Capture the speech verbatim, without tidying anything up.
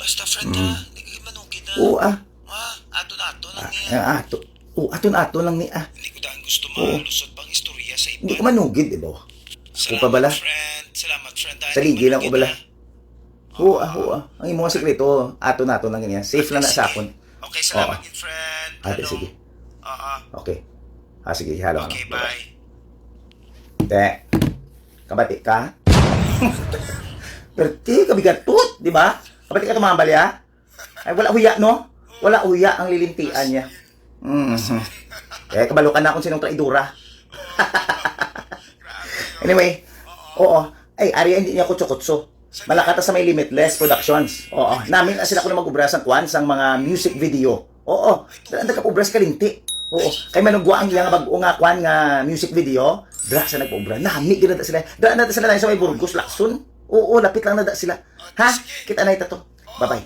Basta, friend, Mm. ha? Di ka manugid, ha? Oo, ah. Ha? Aton-aton lang Ah, niya. ah, ato. Oo, aton-aton lang ni, ah. Hindi ko daan gusto Oo. malusot pang istorya sa iba. Hindi ka manugid, di ba? Salamat, pa bala? friend. Salamat, friend, ha? Saligi Hindi lang ko manugid, bala. ha? Oo, ah, oo, ah. Ang imong sikreto, aton-aton lang niya. Safe lang na sa Sige. akon. Okay, salamat, Oo. gid, friend. Ah, di, Hello. sige. Oo. Okay. Ah, sige, halo Okay, lang. bye. Te, kabati ka? Perti, kabigatot, di ba? Kabati ka tumambal, ya? Ay, wala huya, no? Wala huya ang lilintian niya. Mhm. Eh, kabalo ka na kung sinong traidora. Anyway, oo. Ay, ari, hindi niya kutso-kutso. Malakata sa may Limitless Productions. Oo. Nami na sila kuno mag-obra sang kwan, sang mga music video. Oo. Dala na nag-obra sa Kalinti. Oo. Kay manugwa ang iyang bag-o nga kwan nga music video. Dala sa nag-obra. Nami gid na sila. Dala na sila na sa may Burgos, Lacson. Oo, lapit lang na da sila. Ha? Kita na ito to. Bye-bye.